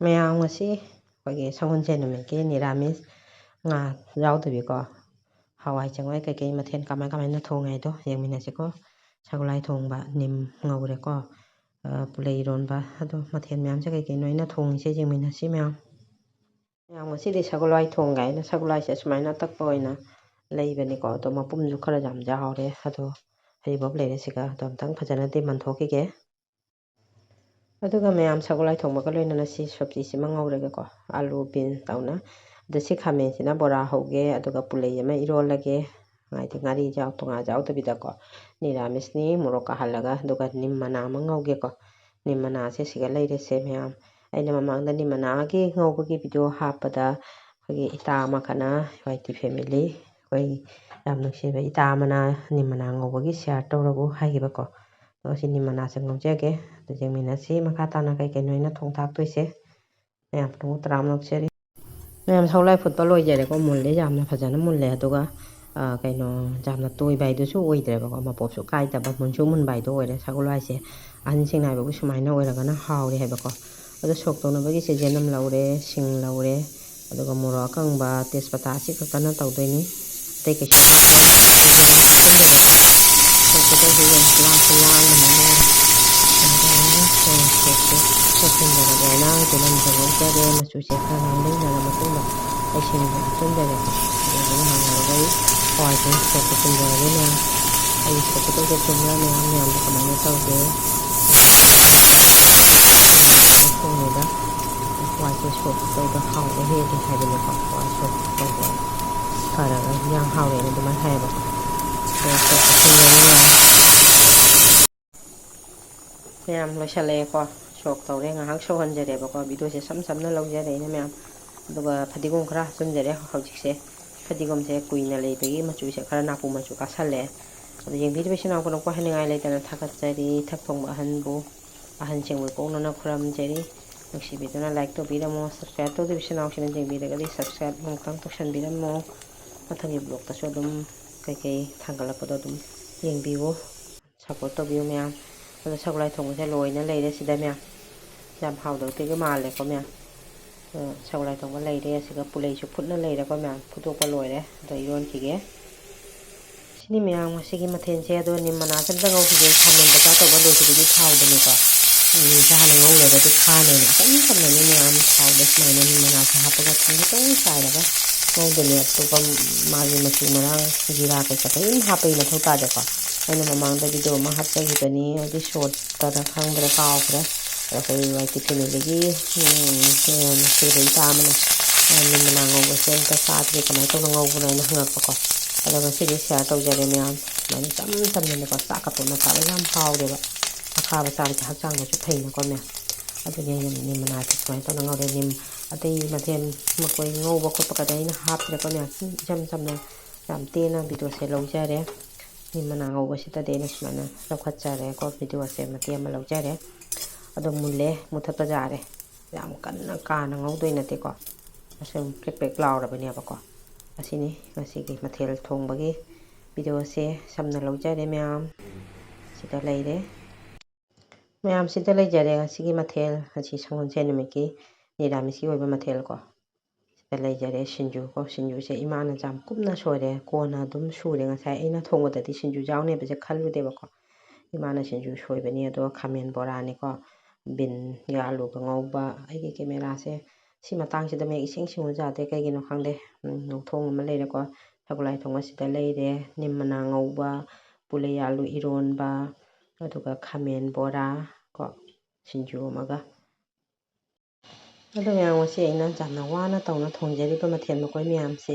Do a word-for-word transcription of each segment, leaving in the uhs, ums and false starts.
ꯃꯌꯥꯝ, ꯉꯁꯤ ꯑꯩꯈꯣꯏꯒꯤ ꯁꯒꯣꯜꯁꯦꯟ ꯅꯨꯃꯤꯠꯀꯤ ꯅꯤꯔꯥꯃꯤꯁ, ꯉꯥ ꯌꯥꯎꯗꯕꯤꯀꯣ, ꯍꯋꯥꯏ ꯆꯦꯡꯋꯥꯏ ꯀꯩꯀꯩ ꯃꯊꯦꯜ ꯀꯃꯥꯏ ꯀꯃꯥꯏꯅ ꯊꯣꯡꯉꯦ ꯍꯥꯏꯗꯣ ꯌꯦꯡꯃꯤꯟꯅꯁꯤꯀꯣ꯫ ꯁꯒꯣꯜꯍꯋꯥꯏ ꯊꯣꯡꯕ, ꯅꯤꯝ ꯉꯧꯔꯦꯀꯣ, ꯑ, ꯄꯨꯂꯩ ꯏꯔꯣꯟꯕ, ꯑꯗꯣ ꯃꯊꯦꯜ ꯃꯌꯥꯝꯁꯦ ꯀꯩ ꯀꯩꯅꯣ ꯑꯩꯅ ꯊꯣꯡꯉꯤꯁꯦ ꯌꯦꯡꯃꯤꯟꯅꯁꯤ ꯃꯌꯥꯝ꯫ ꯃꯌꯥꯝ, ꯉꯁꯤꯗꯤ ꯁꯒꯣꯜꯍꯋꯥꯏ ꯊꯣꯡꯒꯦ ꯍꯥꯏꯅ ꯁꯒꯣꯜꯍꯋꯥꯏꯁꯦ ꯑꯁꯨꯃꯥꯏꯅ ꯑꯇꯛꯄ ꯑꯣꯏꯅ ꯂꯩꯕꯅꯤꯀꯣ꯫ ꯑꯗꯣ ꯃꯄꯨꯝꯁꯨ ꯈꯔ ꯌꯥꯝ ꯌꯥꯎꯔꯦ꯫ ꯑꯗꯣ ꯍꯧꯖꯤꯛꯐꯥꯎ ꯂꯩꯔꯦ ꯁꯤꯒ꯫ ꯑꯗꯣ ꯑꯝꯇꯪ ꯐꯖꯅꯗꯤ ꯃꯟꯊꯣꯛꯈꯤꯒꯦ꯫ ꯑꯗꯨꯒ ꯃꯌꯥꯝ, ꯁꯒꯣꯜꯍꯋꯥꯏ ꯊꯣꯡꯕꯒ ꯂꯣꯏꯅꯅ ꯁꯤ ꯁꯕꯖꯤꯁꯤꯃ ꯉꯧꯔꯒꯦꯀꯣ, ꯑꯂꯨ, ꯕꯤꯟꯁ ꯇꯧꯅ꯫ ꯑꯗ ꯁꯤ ꯈꯥꯃꯦꯟꯁꯤꯅ ꯕꯣꯔꯥ ꯍꯧꯒꯦ, ꯑꯗꯨꯒ ꯄꯨꯂꯩ ꯑꯃ ꯏꯔꯣꯜꯂꯒꯦ, ꯍꯥꯏꯗꯤ ꯉꯥꯔꯤ ꯌꯥꯎ-, ꯉꯥ ꯌꯥꯎꯗꯕꯤꯗꯀꯣ꯫ ꯅꯤꯔꯥꯃꯤꯁꯅꯤ, ꯃꯣꯔꯣꯛ ꯀꯥꯍꯜꯂꯒ, ꯑꯗꯨꯒ ꯅꯤꯝ ꯃꯅꯥ ꯑꯃ ꯉꯧꯒꯦꯀꯣ꯫ ꯅꯤꯝ ꯃꯅꯥꯁꯦ ꯁꯤꯒ ꯂꯩꯔꯦꯁꯦ ꯃꯌꯥꯝ꯫ ꯑꯩꯅ ꯃꯃꯥꯡꯗ ꯅꯤꯝ ꯃꯅꯥꯒꯤ ꯉꯧꯕꯒꯤ ꯚꯤꯗꯤꯑꯣ ꯍꯥꯞꯄꯗ ꯑꯩꯈꯣꯏꯒꯤ ꯏꯇꯥ ꯑꯃꯈꯛꯅ, ꯋꯥꯏ ꯇꯤ ꯐꯦꯃꯤꯂꯤ, ꯑꯩꯈꯣꯏ ꯌꯥꯝ ꯅꯨꯡꯁꯤꯕ ꯏꯇꯥ ꯑꯃꯅ ꯅꯤꯝ ꯃꯅꯥ ꯉꯧꯕꯒꯤ ꯁꯤꯌꯥꯔ ꯇꯧꯔꯛꯎ ꯍꯥꯏꯈꯤꯕꯀꯣ꯫ ꯑꯗꯣ ꯁꯤ ꯅꯤꯝ ꯃꯅꯥꯁꯦ ꯉꯧꯖꯒꯦ꯫ ꯑꯗꯨ ꯌꯦꯡꯃꯤꯟꯅꯁꯤ ꯃꯈꯥ ꯇꯥꯅ ꯀꯩ ꯀꯩꯅꯣ ꯑꯩꯅ ꯊꯣꯡ ꯊꯥꯛꯇꯣꯏꯁꯦ꯫ ꯃꯌꯥꯝ, ꯄꯨꯡ ꯇꯔꯥꯃꯨꯛ ꯆꯦꯜꯂꯤ꯫ ꯃꯌꯥꯝ, ꯁꯒꯣꯜꯍꯋꯥꯏ ꯐꯨꯠꯄ ꯂꯣꯏꯖꯔꯦꯀꯣ꯫ ꯃꯨꯜꯂꯦ, ꯌꯥꯝꯅ ꯐꯖꯅ ꯃꯨꯜꯂꯦ꯫ ꯑꯗꯨꯒ, ꯑ, ꯀꯩꯅꯣ, ꯌꯥꯝꯅ ꯇꯣꯏꯕ ꯍꯥꯏꯗꯨꯁꯨ ꯑꯣꯏꯗ꯭ꯔꯦꯕꯀꯣ꯫ ꯃꯄꯣꯞꯁꯨ ꯀꯥꯏꯗꯕ, ꯃꯨꯟꯁꯨ ꯃꯨꯟꯕ ꯍꯥꯏꯗꯣ ꯑꯣꯏꯔꯦ꯫ ꯁꯒꯣꯜꯍꯋꯥꯏꯁꯦ ꯑꯍꯟꯁꯤꯡꯅ ꯍꯥꯏꯕꯕꯨ ꯁꯨꯃꯥꯏꯅ ꯑꯣꯏꯔꯒꯅ ꯍꯥꯎꯔꯦ ꯍꯥꯏꯕꯀꯣ꯫ ꯑꯗꯣ ꯁꯣꯛ ꯇꯧꯅꯕꯒꯤ ꯆꯦꯖꯦꯟ ꯑꯃ ꯂꯧꯔꯦ, ꯁꯤꯡ ꯂꯧꯔꯦ, ꯑꯗꯨꯒ ꯃꯣꯔꯣꯛ ꯑꯀꯪꯕ, ꯇꯦꯖꯄꯇꯥ, ꯑꯁꯤ ꯈꯛꯇꯅ ꯇꯧꯗꯣꯏꯅꯤ꯫ ꯑꯇꯩ ꯀꯩꯁꯨ ꯁꯣꯛꯀꯗꯧꯁꯦ ꯌꯥꯝ ꯂꯥꯡꯁꯨ ꯂꯥꯡꯕꯅꯤꯅ꯫ ꯁꯣꯛꯆꯤꯟꯖꯔꯒꯦ, ꯑꯉꯥꯡꯁꯦ ꯂꯝꯁꯦ ꯉꯧꯖꯔꯦ, ꯃꯆꯨꯁꯦ ꯈꯔ ꯉꯥꯡꯂꯤꯉꯩ ꯃꯇꯨꯡꯗ ꯑꯩ ꯁꯤꯡꯁꯦ ꯍꯥꯞꯆꯤꯟꯖꯔꯦ꯫ ꯑꯗꯨꯗꯨꯅ ꯉꯥꯡꯉꯒ ꯑꯩ ꯍꯋꯥꯏꯁꯦ ꯁꯣꯛꯄ ꯆꯤꯡꯖꯔꯒꯦ ꯃꯌꯥꯝ꯫ ꯑꯩ ꯁꯣꯛꯀꯗꯧꯁꯦ ꯆꯨꯝꯕ꯭ꯔꯥ ꯃꯌꯥꯝ, ꯃꯌꯥꯝꯗ ꯀꯃꯥꯏꯅ ꯇꯧꯒꯦ? ꯊꯣꯡꯉꯤꯕ ꯍꯋꯥꯏꯁꯦ ꯁꯣꯛ ꯇꯧꯕ ꯍꯥꯎꯕ ꯍꯦꯜꯂꯤ ꯍꯥꯏꯕꯅꯤꯀꯣ꯫ ꯍꯋꯥꯏ ꯁꯣꯛ ꯇꯧꯕ ꯐꯔꯒ ꯏꯟꯖꯥꯡ ꯍꯥꯎꯋꯦꯅ ꯑꯗꯨꯃꯥꯏꯅ ꯍꯥꯏꯌꯦꯕꯀꯣ꯫ ꯑꯗꯣ ꯁꯣꯛ ꯇꯧꯁꯤꯟꯖꯔꯒꯦ ꯃꯌꯥꯝ꯫ ꯃꯌꯥꯝ, ꯂꯣꯏꯁꯜꯂꯛꯑꯦꯀꯣ꯫ ꯁꯣꯛ ꯇꯧꯔꯦ, ꯉꯥꯏꯍꯥꯛ ꯁꯧꯍꯟꯖꯔꯦꯕꯀꯣ꯫ ꯚꯤꯗꯤꯑꯣꯁꯦ ꯁꯝ ꯁꯝꯅ ꯂꯧꯖꯔꯦ ꯑꯩꯅ ꯃꯌꯥꯝ꯫ ꯑꯗꯨꯒ ꯐꯗꯤꯒꯣꯝ ꯈꯔ ꯍꯥꯞꯆꯤꯟꯖꯔꯦ꯫ ꯍꯧꯖꯤꯛꯁꯦ ꯐꯗꯤꯒꯣꯝꯁꯦ ꯀꯨꯏꯅ ꯂꯩꯕꯒꯤ ꯃꯆꯨꯁꯦ ꯈꯔ ꯅꯥꯄꯨ ꯃꯆꯨ ꯀꯥꯁꯜꯂꯦ꯫ ꯑꯗꯣ ꯌꯦꯡꯕꯤꯔꯤꯕ ꯏꯆꯤꯟ ꯏꯅꯥꯎ ꯄꯨꯝꯅꯃꯛꯄꯨ ꯍꯥꯏꯅꯤꯡꯉꯥꯏ ꯂꯩꯇꯅ ꯊꯥꯒꯠꯆꯔꯤ꯫ ꯏꯊꯛ ꯊꯣꯡꯕ ꯑꯍꯟꯕꯨ, ꯑꯍꯟꯁꯤꯡꯕꯨ ꯏꯀꯣꯛꯅꯅ ꯈꯨꯔꯨꯝꯖꯔꯤ꯫ ꯅꯨꯡꯁꯤꯕꯤꯗꯨꯅ ꯂꯥꯏꯛ ꯇꯧꯕꯤꯔꯝꯃꯣ꯫ ꯁꯕꯁꯀ꯭ꯔꯥꯏꯕ ꯇꯧꯗ꯭ꯔꯤꯕ ꯏꯆꯤꯟ ꯏꯅꯥꯎꯁꯤꯡꯅ ꯌꯦꯡꯕꯤꯔꯒꯗꯤ ꯁꯕꯁꯀ꯭ꯔꯥꯏꯕ ꯑꯃꯨꯛꯇꯪ ꯇꯧꯁꯟꯕꯤꯔꯝꯃꯣ꯫ ꯃꯊꯪꯒꯤ ꯕ꯭ꯂꯣꯛꯇꯁꯨ ꯑꯗꯨꯝ ꯀꯩꯀꯩ ꯊꯥꯡꯒꯠꯂꯛꯄꯗꯣ ꯑꯗꯨꯝ ꯌꯦꯡꯕꯤꯌꯨ꯫ ꯁꯞꯄꯣꯔꯠ ꯇꯧꯕꯤꯌꯨ ꯃꯌꯥꯝ꯫ ꯑꯗꯣ ꯁꯒꯣꯜꯍꯋꯥꯏ ꯊꯣꯡꯕꯁꯦ ꯂꯣꯏꯅ ꯂꯩꯔꯦ ꯁꯤꯗ ꯃꯌꯥꯝ꯫ ꯌꯥꯝ ꯍꯥꯎꯗꯧꯗꯤꯒ ꯃꯥꯜꯂꯦꯀꯣ ꯃꯌꯥꯝ꯫ ꯑ, ꯁꯒꯣꯜ ꯍꯋꯥꯏ ꯊꯣꯡꯕ ꯂꯩꯔꯦ, ꯑꯁꯤꯒ ꯄꯨꯂꯩꯁꯨ ꯐꯨꯠꯅ ꯂꯩꯔꯦꯀꯣ ꯃꯌꯥꯝ꯫ ꯐꯨꯠꯇꯣꯛꯄ ꯂꯣꯏꯔꯦ, ꯑꯗꯣ ꯏꯔꯣꯟꯈꯤꯒꯦ꯫ ꯁꯤꯅꯤ ꯃꯌꯥꯝ ꯉꯁꯤꯒꯤ ꯃꯊꯦꯜꯁꯦ꯫ ꯑꯗꯣ ꯅꯤꯝ ꯃꯅꯥꯁꯦ ꯑꯝꯇ ꯉꯧꯈꯤꯒꯦ꯫ ꯈꯥꯃꯦꯟ ꯕꯖꯥꯔ ꯇꯧꯕ ꯂꯣꯏꯈꯤꯕꯒꯤ ꯊꯥꯎꯗꯅꯤꯀꯣ꯫ ꯎꯝ, ꯅꯤꯝꯁꯦ ꯍꯥꯟꯅ ꯉꯧꯔꯒꯗꯤ ꯈꯥꯅꯦꯅ ꯏꯆꯝ ꯆꯝꯅꯅꯤ ꯃꯌꯥꯝ꯫ ꯊꯥꯎꯗ ꯁꯨꯃꯥꯏꯅ ꯅꯤꯝ ꯃꯅꯥꯁꯦ ꯍꯥꯞꯄꯒ ꯊꯨꯝ ꯈꯤꯇꯪ ꯆꯥꯏꯔꯒ ꯉꯧꯗꯣꯏꯅꯦ꯫ ꯑꯇꯣꯞꯄ ꯃꯥꯒꯤ ꯃꯆꯨ ꯃꯔꯥꯡ, ꯖꯤꯔꯥ ꯀꯩꯀꯥ ꯀꯔꯤꯝ ꯍꯥꯞꯄꯒꯤ ꯃꯊꯧ ꯇꯥꯗꯦꯀꯣ꯫ ꯑꯩꯅ ꯃꯃꯥꯡꯗ ꯚꯤꯗꯤꯑꯣ ꯑꯃ ꯍꯥꯞꯆꯈꯤꯕꯅꯤ, ꯍꯥꯏꯗꯤ ꯁꯣꯔꯠꯇꯔ ꯈꯪꯗ꯭ꯔꯦ, ꯀꯥꯎꯈ꯭ꯔꯦ꯫ ꯑꯗꯣ ꯑꯩꯈꯣꯏ ꯋꯥꯏ ꯇꯤ ꯐꯦꯃꯤꯂꯤꯒꯤ, ꯎꯝ, ꯃꯆꯨꯗ ꯏꯆꯥ ꯑꯃꯅ, ꯑ, ꯅꯤꯝ ꯃꯅꯥ ꯉꯧꯕꯁꯦ ꯑꯝꯇ ꯆꯥꯗ꯭ꯔꯤ, ꯀꯃꯥꯏꯅ ꯇꯧꯅ ꯉꯧꯕꯅꯣ ꯍꯥꯏꯅ ꯍꯪꯉꯛꯄꯀꯣ꯫ ꯑꯗꯣ ꯉꯁꯤꯗꯤ ꯁꯤꯌꯥꯔ ꯇꯧꯖꯔꯦ ꯃꯌꯥꯝ꯫ ꯁꯨꯃꯥꯏꯅ ꯏꯆꯝ ꯆꯝꯅꯅꯦꯀꯣ, ꯆꯥꯛꯀ ꯇꯣꯠꯅ ꯆꯥꯕ ꯌꯥꯝ ꯍꯥꯎꯔꯦꯕ꯫ ꯑꯈꯥꯕ ꯆꯥꯕꯁꯦ ꯍꯛꯆꯥꯡꯗꯁꯨ ꯐꯩꯅꯀꯣ ꯃꯌꯥꯝ꯫ ꯑꯗꯨꯅꯦ ꯑꯩꯅ ꯅꯤꯝ ꯃꯅꯥꯁꯦ ꯁꯨꯃꯥꯏꯅ ꯇꯧꯅ ꯉꯧꯔꯦ꯫ ꯅꯤꯝ ꯑꯇꯩ ꯃꯊꯦꯜ ꯃꯀꯣꯏ ꯉꯧꯕ ꯈꯣꯠꯄ ꯀꯗꯤ ꯑꯩꯅ ꯍꯥꯞꯇ꯭ꯔꯦꯀꯣ ꯃꯌꯥꯝ꯫ ꯏꯆꯝ ꯆꯝꯅ ꯌꯥꯝ ꯇꯦꯟꯅ ꯚꯤꯗꯤꯑꯣꯁꯦ ꯂꯧꯖꯔꯦ꯫ ꯅꯤꯝ ꯃꯅꯥ ꯉꯧꯕꯁꯤꯗꯗꯤ ꯑꯩꯅ ꯁꯨꯃꯥꯏꯅ ꯂꯧꯈꯠꯆꯔꯦꯀꯣ꯫ ꯚꯤꯗꯤꯑꯣꯁꯦ ꯃꯇꯦꯛ ꯑꯃ ꯂꯧꯖꯔꯦ꯫ ꯑꯗꯣ ꯃꯨꯜꯂꯦ, ꯃꯨꯊꯠꯄ ꯌꯥꯔꯦ꯫ ꯌꯥꯝ ꯀꯟꯅ ꯀꯥꯅ ꯉꯧꯗꯣꯏ ꯅꯠꯇꯦꯀꯣ꯫ ꯑꯁꯨꯝ ꯄ꯭ꯔꯦꯛ ꯄ꯭ꯔꯦꯛ ꯂꯥꯎꯔꯕꯅꯦꯕꯀꯣ꯫ ꯑꯁꯤꯅꯤ ꯉꯁꯤꯒꯤ ꯃꯊꯦꯜ ꯊꯣꯡꯕꯒꯤ ꯚꯤꯗꯤꯑꯣꯁꯦ ꯁꯝꯅ ꯂꯧꯖꯔꯦ ꯃꯌꯥꯝ꯫ ꯁꯤꯗ ꯂꯩꯔꯦ꯫ ꯃꯌꯥꯝꯁꯤꯗ ꯂꯩꯖꯔꯦ ꯉꯁꯤꯒꯤ ꯃꯊꯦꯜ꯫ ꯉꯁꯤ ꯁꯒꯣꯜꯁꯦꯟ ꯅꯨꯃꯤꯠꯀꯤ ꯅꯤꯔꯥꯃꯤꯁꯀꯤ ꯑꯣꯏꯕ ꯃꯊꯦꯜ ꯀꯣ꯫ ꯁꯤꯗ ꯂꯩꯖꯔꯦ ꯁꯤꯡꯖꯨ ꯀꯣ꯫ ꯁꯤꯡꯖꯨꯁꯦ ꯏꯃꯥꯅ ꯌꯥꯝ ꯀꯨꯞꯅ ꯁꯣꯏꯔꯦ꯫ ꯀꯣꯟꯅ ꯑꯗꯨꯝ ꯁꯨꯔꯦ꯫ ꯉꯁꯥꯏ ꯑꯩꯅ ꯊꯣꯡꯕꯗꯗꯤ ꯁꯤꯡꯖꯨ ꯌꯥꯎꯅꯦꯕꯁꯦ ꯈꯜꯂꯨꯗꯦꯕꯀꯣ꯫ ꯏꯃꯥꯅ ꯁꯤꯡꯖꯨ ꯁꯣꯏꯕꯅꯤ꯫ ꯑꯗꯣ ꯈꯥꯃꯦꯟ ꯕꯣꯔꯥꯅꯤꯀꯣ꯫ ꯕꯤꯟꯒ ꯑꯂꯨꯒ ꯉꯧꯕ꯫ ꯑꯩꯒꯤ ꯀꯦꯃꯦꯔꯥꯁꯦ ꯁꯤ ꯃꯇꯥꯡꯁꯤꯗ ꯃꯌꯦꯛ ꯏꯁꯦꯡ ꯁꯦꯡꯕ ꯌꯥꯗꯦ꯫ ꯀꯩꯒꯤꯅꯣ ꯈꯪꯗꯦ꯫ ꯎꯝ, ꯂꯧꯊꯣꯡ ꯑꯃ ꯂꯩꯔꯦꯀꯣ꯫ ꯁꯒꯣꯜ ꯍꯋꯥꯏ ꯊꯣꯡꯕ ꯁꯤꯗ ꯂꯩꯔꯦ꯫ ꯅꯤꯝ ꯃꯅꯥ ꯉꯧꯕ, ꯄꯨꯂꯩ ꯑꯂꯨ ꯏꯔꯣꯟꯕ, ꯑꯗꯨꯒ ꯈꯥꯃꯦꯟ ꯕꯣꯔꯥ ꯀꯣ, ꯁꯤꯡꯖꯨ ꯑꯃꯒ꯫ ꯑꯗꯣ ꯃꯌꯥꯝ, ꯉꯁꯤ ꯑꯩꯅ ꯌꯥꯝꯅ ꯋꯥꯅ ꯇꯧꯅ ꯊꯣꯡꯖꯔꯤꯕ ꯃꯊꯦꯜ ꯃꯀꯣꯏ ꯃꯌꯥꯝꯁꯦ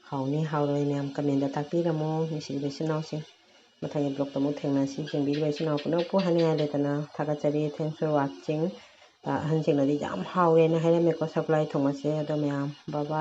ꯍꯥꯎꯅꯤ ꯍꯥꯎꯔꯣꯏ ꯃꯌꯥꯝ ꯀꯃꯦꯟꯗ ꯇꯥꯛꯄꯤꯔꯝꯃꯣ, ꯅꯨꯡꯁꯤꯕꯤꯕ ꯏꯆꯤꯟ ꯏꯅꯥꯎꯁꯤꯡ꯫ ꯃꯊꯪꯒꯤ ꯕ꯭ꯂꯣꯛꯇ ꯑꯃꯨꯛ ꯊꯦꯡꯅꯁꯤ꯫ ꯌꯦꯡꯕꯤꯔꯤꯕ ꯏꯆꯤꯟ ꯏꯅꯥꯎ ꯄꯨꯝꯅꯃꯛꯄꯨ ꯍꯥꯏꯅꯤꯡꯉꯥꯏ ꯂꯩꯇꯅ ꯊꯥꯒꯠꯆꯔꯤ꯫ Thanks for watching꯫ ꯑ, ꯑꯍꯟꯁꯤꯡꯅꯗꯤ ꯌꯥꯝ ꯍꯥꯎꯋꯦꯅ ꯍꯥꯏꯔꯝꯃꯦꯀꯣ ꯁꯒꯣꯜ ꯍꯋꯥꯏ ꯊꯣꯡꯕꯁꯦ꯫ ꯑꯗꯣ ꯃꯌꯥꯝ, bye bye꯫